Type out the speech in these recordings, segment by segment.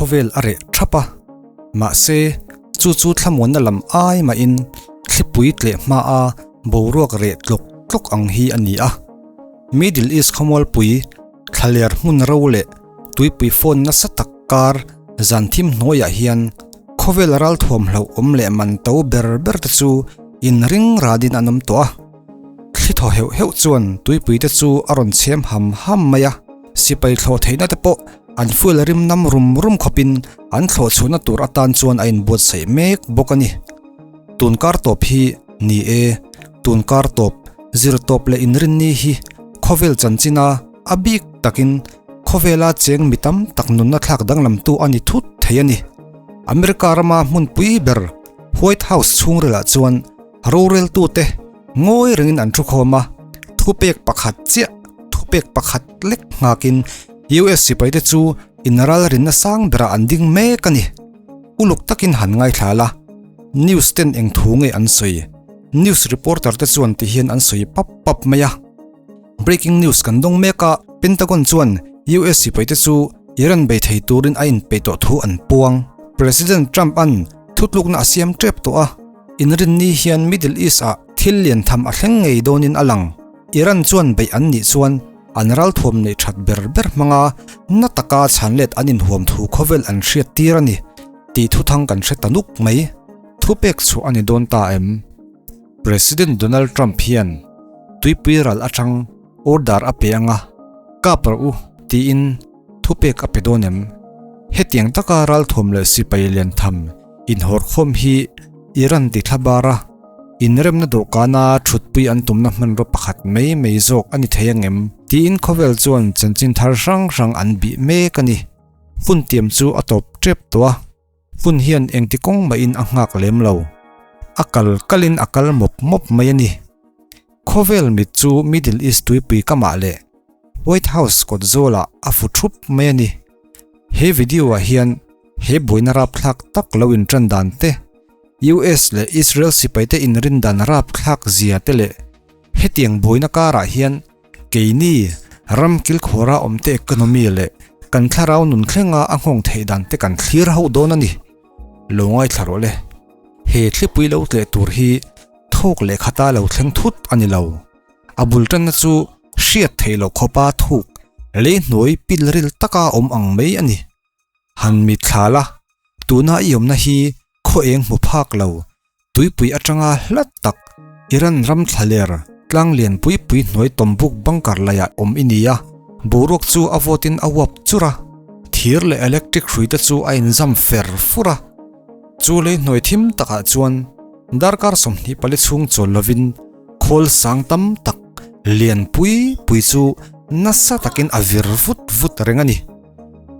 Khawvel a reh thap a, mahse chu chu thlamuanna lam ai mahin thlipui tleh hmaa boruak reh tlawk tlawk ang hi a ni a. Middle East khawmualpui thlaler hmun ro leh tuipui phone nasa tak kar zan thim hnuaiah hian khawvel ralthuam hlauhawm leh man to ber ber te chu inring radin an awm tawh a. Thli thaw heuh heuh chuan tuipui te chu a rawn chhem ham ham mai a, sipai thlawh theihna te pawh an fuel rim nam rum rum khawpin an thlawh chhuahna tur atan chuan a inbuatsaih mek bawk a ni. Tun kar tawp hi ni e, tun kar tawp, zir tawp leh inrinni hi khawvel chanchina a bik takin khawvela cheng mi tam tak nunna thlak danglamtu a ni thut thei a ni. America rama hmunpui ber White House chhungrilah chuan Roreltute ngawi rengin an thukhawm a, thupek pakhat chiah, thupek pakhat lek nghakin US sipaite chu inralrinna sang berah an ding mek a ni. Uluk takin han ngaithla la, news ten eng thu nge an sawi? News reporter te chuan ti hian an sawi pap pap mai a. Breaking news kan dawng mek a, Pentagon chuan US sipaite chu Iran bei thei turin a inpeih tawh thu an puang. President Trump-a'n thutlukna a siam tep tawh a. Inrinni hian Middle East ah thil lian tham a thleng ngei dawnin a lang. Iran chuan beih an nih chuan an ralthuam neih that ber ber hmanga na taka chhanlet an inhuam thu khawvel an hriat tir a ni tih thuthang kan hre ta nuk mai. Thupek chhuah a ni dawn ta em? President Donald Trump hian tuipui ral atang order a pe anga kap rawh u tiin thupek a pe dawn em? Hetiang taka ralthuam leh sipai lian tham inhawrkhawm hi Iran ti thla bar a, inremna dawhkana thutpui an tumna hmanraw pakhat mai mai zawk a ni thei angem? Tiin khawvel chuan chanchin thar hrang hrang an bih mek a ni. Hun tiam chu a tawp tep tawh a, hun hian engti kawng mahin a nghak lem lo. A kal kalin a kal mawp mawp mai a ni. Khawvel mit chu Middle East tuipui kamah leh White House kawt zawlah a fu thup mai a ni. He video ah hian he buaina rapthlak tak lo intan dan te, US leh Israel sipaite inrin dan rapthlak zia te leh hetiang buaina karah hian keini ram kilkhawra awmte economy leh kan thlarau nun thlenga a nghawng theih dan te kan thlir ho dawn a ni. Lo ngaithla rawh le. He thlipui lo tleh tur hi thawk leh khata lo thleng thut a ni lo. A bul tanna chu hriat theih loh khawpa thuk lei hnuai pil ril taka awm ang mai a ni. Han mit thla la, tuna i awmna hi khaw eng hmu phak lo, tuipui atanga hlat tak Iran ram thlaler tlang lian pui pui hnuai tawmbuk bunker laiah awm i ni a, boruak chu a vawtin a uap chur a, thir leh electric hrui te chu a inzam fer fur a. Chu lei hnuai thim takah chuan darkar 24 chhung chawl lovin Khawl sang tam tak lian pui pui chu nasa takin a vir vut vut reng a ni.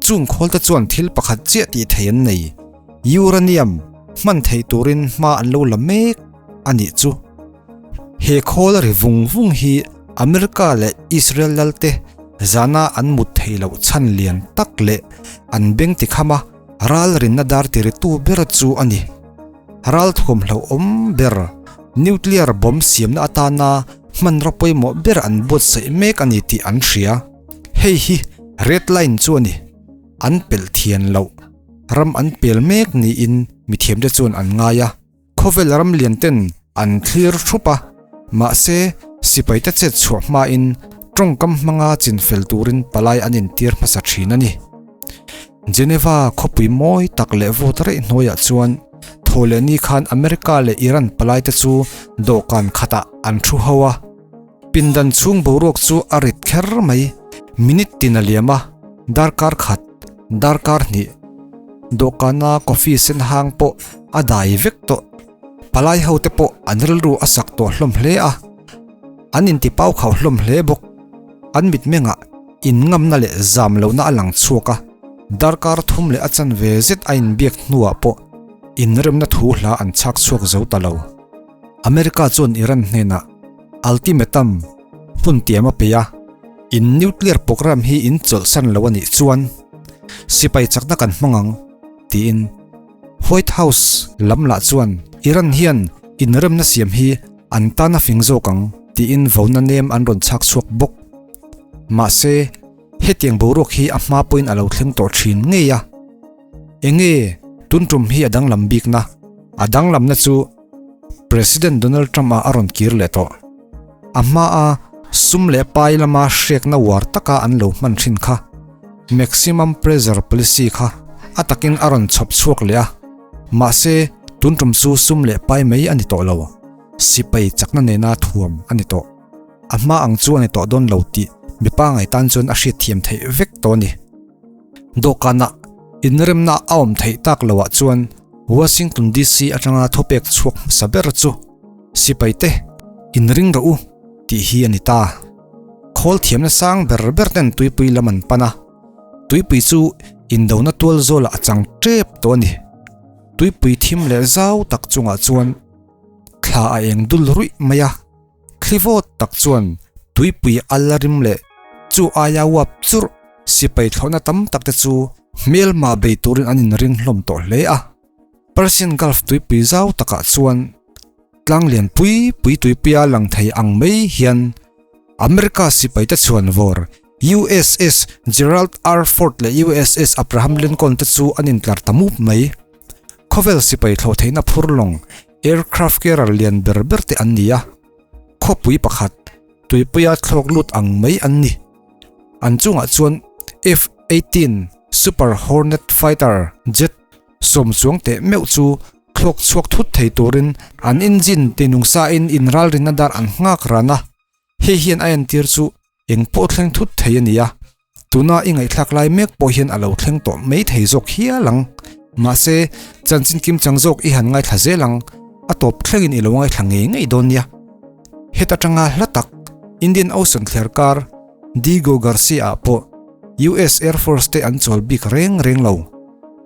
Chung khawl te chuan thil pakhat chiah tih thei an nei, uranium hman theih turin hma an lo la mek a nih chu. He khawl ri vung vung hi America leh Israel lalte zana an mut theih loh chhan lian tak leh an beng tikham a ral rinna dar tiritu ber chu a ni. Ral thuamhloh awm ber, nuclear bomb siamna atana hmanraw pawimawh ber an buatsaih mek a ni tih an hria. Hei hi red line chu a ni. An pelh thian loh. Ram an pel mek niin mithiamte chuan an ngai a. Khawvel ram lian ten an thlir thup a, mahse sipaite chet chhuah hmain tawngkam hmanga chinfel turin palai an intir hmasa thin a ni. Geneva khawpui mawi tak leh vawt rei hnuaiah chuan thaw leh ni khan America leh Iran palaite chu dawhkan khatah an thu ho a. Pindan chhung boruak chu a rit kher mai. Minute tin a liam a, darkar khat, darkar hnih. Dawhkana coffee sen hang pawh a dai vek tawh. Palai hote pawh an rilru a sak tawh hlawm hle a, an intipau khauh hlawm hle bawk. An mitmengah inngamna leh zam lohna a lang chhuak a, darkar thum leh a chanve zet a inbiak hnuah pawh inremna thu hla an chhak chhuak zo ta lo. America chuan Iran hnenah ultimatum hun tiam a pe a, In nuclear program hi in chawlhsan lo a nih chuan sipai chakna kan hmang ang, tiin. White House lam lah chuan Iran hian inremna siam hi an tan a fing zawk ang tiin vona nem an rawn chhak chhuak bawk. Mahse, hetiang boruak hi a hma pawhin a lo thleng tawh thin ngei a. Enge tun tum hi a danglam bikna? A danglamna chu President Donald Trump-a a rawn kir leh tawh. A hmaa sum leh pai lama hrekna uar taka an lo hman thin kha Maximum Pressure Policy kha a takin a rawn chhawp chhuak leh a. Mahse, tun tum chu sum leh pai mai a ni tawh lo, sipai chakna nena thuam a ni tawh. A hma ang chu a ni tawh dawn lo tih mipa ngaitan chuan a hriatthiam theih vek tawh a ni. Dawhkanah inremna a awm theih tak loah chuan Washington DC atanga thupek chhuak hmasa ber chu sipaite inring rawh u tih hi a ni ta. Khawl thiamna sang ber ber ten tuipui lam an pan a, tuipui chu indona tual zawlah a chang tep tawh a ni. Tuipui thim leh zau tak chungah chuan thla a eng dul ruih mai a. Thli vawt tak chuan tuipui al a rim leh chu aia uap churh sipai thlawhna tam tak te chu hmelma bei turin an inring hlawm tawh hle a. Persian Gulf tuipui zau takah chuan tlang lian pui pui tuipuia lang thei ang mai hian America sipai te chhuan vawr USS Gerald R. Ford leh USS Abraham Lincoln te chu an intlar ta mup mai. Khawvel sipai thlawh theihna phur lawng Aircraft carrier lian ber ber te an ni a, khawpui pakhat tuipuia thlawk lut ang mai an ni. An chungah chuan F-18 Super Hornet fighter jet sawm chuang teh meuh chu thlawk chhuak thut thei turin an engine tinungsain inralrinna dar an nghak ran a, hei hian a entir chu Eng pawh thleng thut thei a ni a, tuna i ngaihthlak lai mek pawh hian a lo thleng tawh mai thei zawk hial ang. Mahse, chanchin kim chang zawk i han ngaithla zel ang, a tawp thlengin i lo ngaithla ngei ngei dawn nia. Heta tanga hla tak, Indian Ocean thler kar Diego Garcia ah pawh US Air Force te an chawl bik reng reng lo.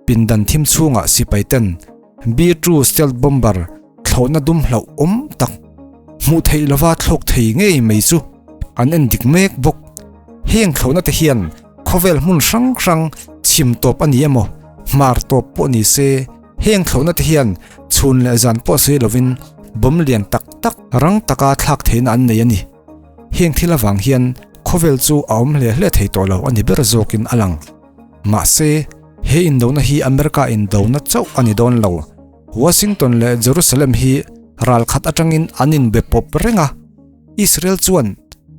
Pindan thim chhungah sipai ten B-2 stealth bomber thlawhna dum hlauh awm tak hmuh theih lova thlawk thei ngei mai chu an en dik mek bawk. Heng thlawhna te hian khawvel hmun hrang hrang chhim tawp a ni emaw hmar tawp pawh ni se heng thlawhna te hian chhun leh zan pawh sawi lovin bomb lian tak tak rang taka thlak theihna an nei a ni. Heng thil avang hian khawvel chu a awm hle hle thei tawh lo a ni ber zawkin a lang. Mahse, he indona hi America indona chauh a ni dawn lo. Washington leh Jerusalem hi ralkhat atangin an inbe pawp reng a, Israel chuan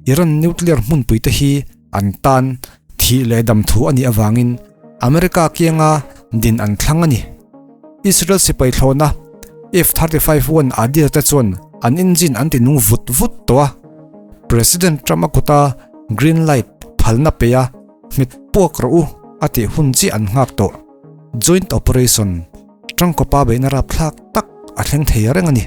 Iran nuclear hmunpuite hi an tan thih leh dam thu a nih avangin America kianga din an thlang a ni. Israel sipai thlawhna F-35 one Adir te chuan an engine an ti nung vut vut tawh a, President Trump-a kuta green light phalna pe a, Hmet puak rawh u a tih hun chiah an nghak tawh. Joint operation tangkawpa beihna rapthlak tak a thleng thei reng a ni.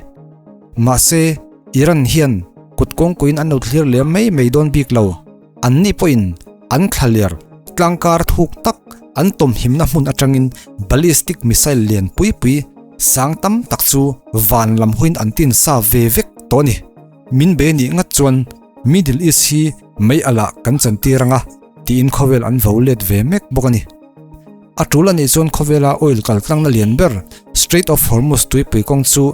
Mahse, Iran hian kut kawngkuiin an lo thlir lem mai mai dawn bik lo. Anni pawhin an thlaler tlangkar thuk tak an tawmhimna hmun atangin ballistic missile lian pui pui sang tam tak chu van lam huiin an tin sa ve vek tawh a ni. Min be nih ngat chuan Middle East hi mei alah kan chantir anga tiin khawvel an vo let ve mek bawk a ni. A tul anih chuan khawvela oil kal tlangna lian ber Strait of Hormuz tuipui kawng chu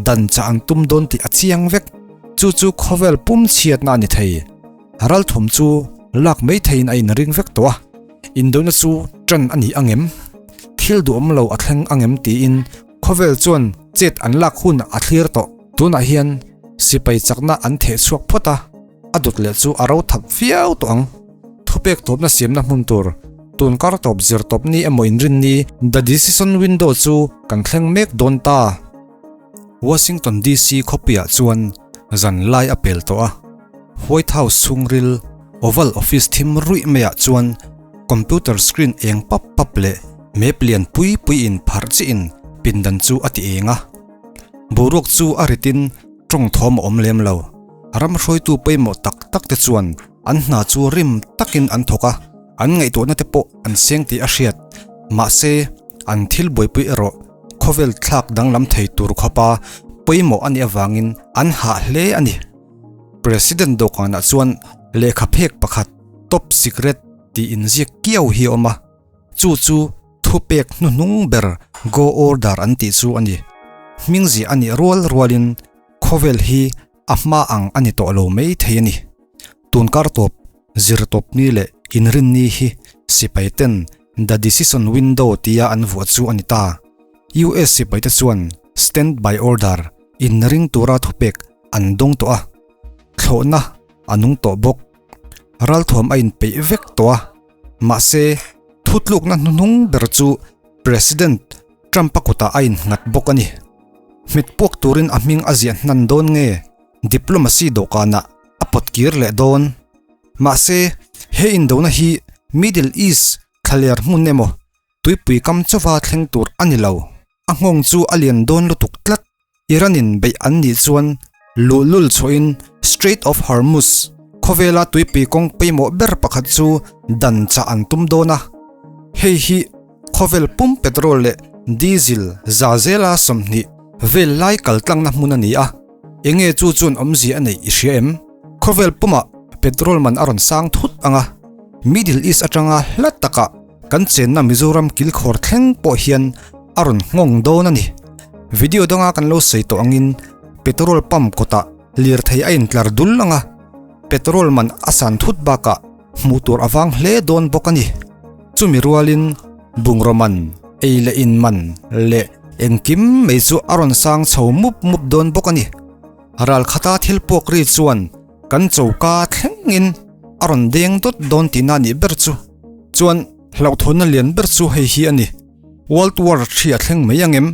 dan chah an tum dawn tih a chiang vek. Chu chu khawvel pum chhiatna a ni thei. Ralthum chu lak mai theiin a inring vek tawh a, indona chu tan a ni angem? Thil duhawm lo a thleng angem tiin khawvel chuan chet an lak hun a thlir tawh. Tunah hian sipai chakna an theh chhuak phawt a, a dawt leh chu a ro thap viau tawh ang. Thupek tawpna siamna hmun tur, tun kar tawp zir tawp ni emaw inrin ni The Decision Window chu kan thleng mek dawn ta. Washington DC khawpuiah chuan zan lai a pel tawh a, White House chhungril Oval Office thim ruih maiah chuan computer screen eng pap pap leh map lian pui puiin pharh chiin pindan chu a ti eng a. Boruak chu a ritin tawng thawm a awm lem lo. Ram hruaitu pawimawh tak tak te chuan an hna chu rim takin an thawk a, an ngaihtuahna te pawh an seng tih a hriat. Mahse, an thil buaipui erawh khawvel thlak danglam thei tur khawpa pawimawh a nih avangin an hah hle a ni. President dawhkanah chuan lehkha phek pakhat Top Secret tih inziak kiau hi a awm a. Chu chu thupek hnuhnung ber Go Order an tih chu a ni. Hming ziah a nih rual rualin khawvel hi a hma ang a ni tawh lo mai thei a ni. Tun kar tawp, zir tawp ni leh inrin ni hi sipai ten The Decision Window tia an vuah chu a ni ta. US sipaite chuan Stand by Order inring tura thupek an dawng tawh a, thlawhna a nung tawh bawk. Ralthuam a inpeih vek tawh a, mahse thutlukna hnuhnung ber chu President Trump-a kutah a innghat bawk a ni. Hmet puak turin a hming a ziah hnan dawn nge diplomacy dawhkanah a pawt kir leh dawn? Mahse, he indona hi Middle East thlaler hmun emaw tuipui kam chauva thleng tur a ni lo. A nghawng chu a lian dawn lutuk tlat. Iran-in beih an nih chuan luhlul chhuahin Strait of Hormuz, khawvela tuipui kawng pawimawh ber pakhat chu dan chah an tum dawn a. Hei hi khawvel pum petrol leh diesel za zela 20 vel lai kaltlangna hmun a ni a. Enge chu chuan awmzia a neih i hria em? Khawvel pumah petrol man a rawn sang thut ang a, Middle East atanga hla takah kan chenna Mizoram kilkhawr thleng pawh hian a rawn nghawng dawn a ni. Video danga kan lo sawi tawh angin petrol pump kawtah lirthei a intlar dul ang a, petrol man a san thut bakah hmuh tur a vang hle dawn bawk a ni. Chumi rualin bungraw man, ei leh in man leh engkim mai chu a rawn sang chho mup mup dawn bawk a ni. Ralkhata thil puak ri chuan kan choka thlengin a rawn deng dawt dawn tihna a nih ber chu. Chuan hlauhthawnna lian ber chu hei hi a ni. World War Three a thleng mai ang em?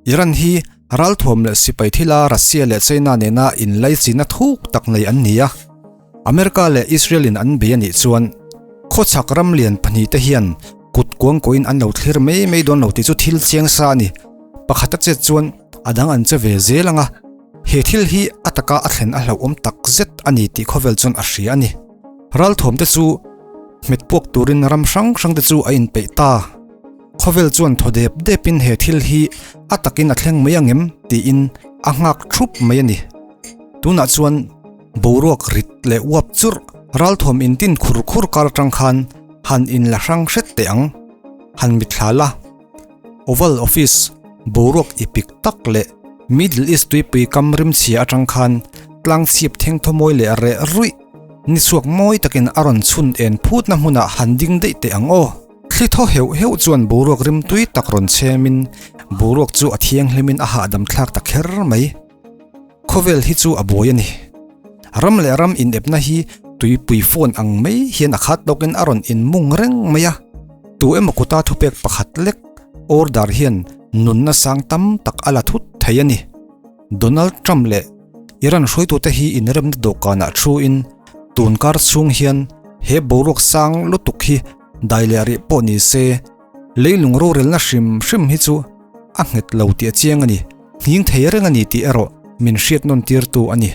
Iran hi ralthuam leh sipai thila Russia leh China nena inlaichina thuk tak nei an ni a. America leh Israel in an bei a nih chuan khawchhak ram lian pahnihte hian kut kuangkuahin an lo thlir mai mai dawn lo tih chu thil chiang sa a ni. Pakhat a chet chuan a dang an che ve zel ang a, he thil hi a taka a thlen a hlauhawm tak zet a ni tih khawvel chuan a hria a ni. Ralthuamte chu hmet puak turin ram hrang hrangte chu a inpeih ta. Khawvel chuan thaw dep depin he thil hi a takin a thleng mai ang em tiin a nghak thup mai a ni. Tunah chuan boruak rit leh uap churh ralthuam intin khur khur kar atang khan han inla hrang hret teh ang. Han mitthla la. Oval Office boruak ipik tak leh Middle East tuipui kam rimchhia atang khan tlang chhip thengthaw mawi leh reh ruih ni chhuak mawi takin a rawn chhun en phutna hmunah han ding daih teh ang aw. Thli thaw heuh heuh chuan boruak rimtui tak rawn chhemin boruak chu a thianghlimin a hahdam thlak ta kher mai. Khawvel hi chu a buai a ni. Ram leh ram inepna hi tuipui phone ang mai hian a khat tawkin a rawn inmung reng mai a. Tu emaw kuta thupek pakhat lek order hian nunna sang tam tak a la thut thei a ni. Donald Trump leh Iran hruaitute hi inremna dawhkanah thuin tunkar chhung hian he boruak sang lutuk hi dai leh rih pawh ni se leilung rorelna hrim hrim hi chu a nghet lo tih a chiang a ni. Nghing thei reng a ni tih erawh min hriat nawn tirtu a ni.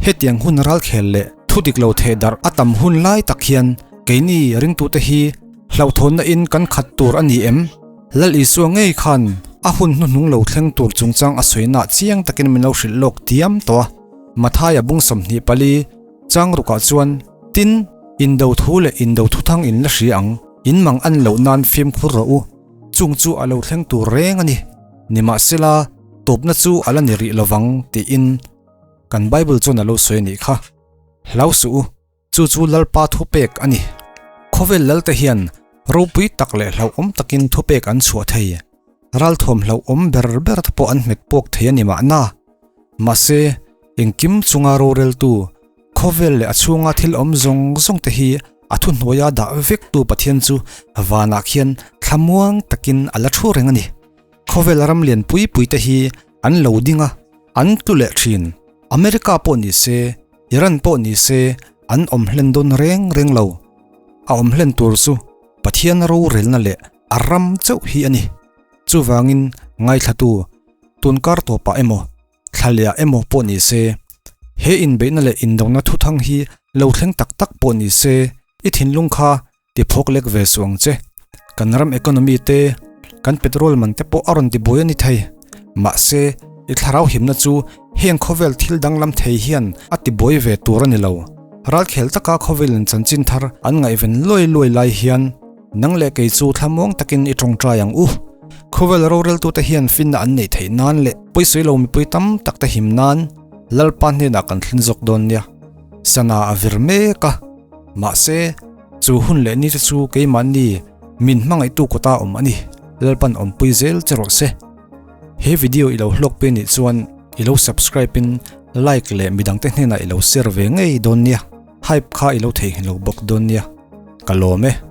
Hetiang hun ralkhel leh thu dik lo theh darh a tam hun lai tak hian keini ringtute hi hlauhthawnna in kan khat tur a ni em? Lal Isua ngei khan a hun hnuhnung lo thleng tur chungchang a sawina chiang takin min lo hrilh lawk diam tawh a. Mathaia bung 24 chang rukah chuan, Tin, indo thu leh indo thuthang in la hria ang, in mang an loh nan fimkhur rawh u, chung chu a lo thleng tur reng a ni. Nimahsela, tawpna chu a la ni rih lovang tiin kan Bible chuan a lo sawi a nih kha. Hlau suh u, chu chu Lalpa thupek a ni. Khawvel lalte hian ropui tak leh hlauhawm takin thupek an chhuah thei. Ralthuam hlauhawm ber ber te pawh an hmet puak thei a ni mahna. Mahse, engkim chunga roreltu Khawvel leh a chhunga thil awm zawng zawng te hi a thuhnuaia dah vektu Pathian chu vanah khian thlamuang takin a la thu reng a ni. Khawvel ram lian pui pui te hi an lo ding a, an tlu leh thin. America pawh ni se, Iran pawh ni se an awm hlen dawn reng reng lo. A awm hlen tur chu Pathian rorelna leh a ram chauh hi a ni. Chuvangin ngaithlatu tunkar tawpah emaw Thlalehah emaw pawh ni se, he inbeihna leh indawngna thuthang hi lo thleng tak tak pawh ni se, i thinlung kha ti phawk lek ve suh ang che. Kan ram economy te, kan petrol man te pawh a rawn tibuai a ni thei. Mahse, i thlarau himna chu heng khawvel thil danglam thei hian a tibuai ve tur a ni lo. Ralkhel taka khawvelin chanchin thar an ngaihven luai luai lai hian, Nang leh kei chu thlamuang takin i tawngtai ang u. Khawvel roreltute hian finna an neih theih nan leh pawisawi lo mipui tam tak te him nan Lalpa hnenah kan thlin zawk dawn nia. Sana a vir mek a. Mahse, chu hun leh ni te chu keimahni Min hmangaihtu kawta awm a ni, Lalpan awmpui zel che rawh se. He video i lo hlawk pe nih chuan i lo subscribe in like leh midangte hnenah i lo share ve ngei dawn nia. Hype kha i lo theihnghilh lo bawk dawn nia. Ka lawm e.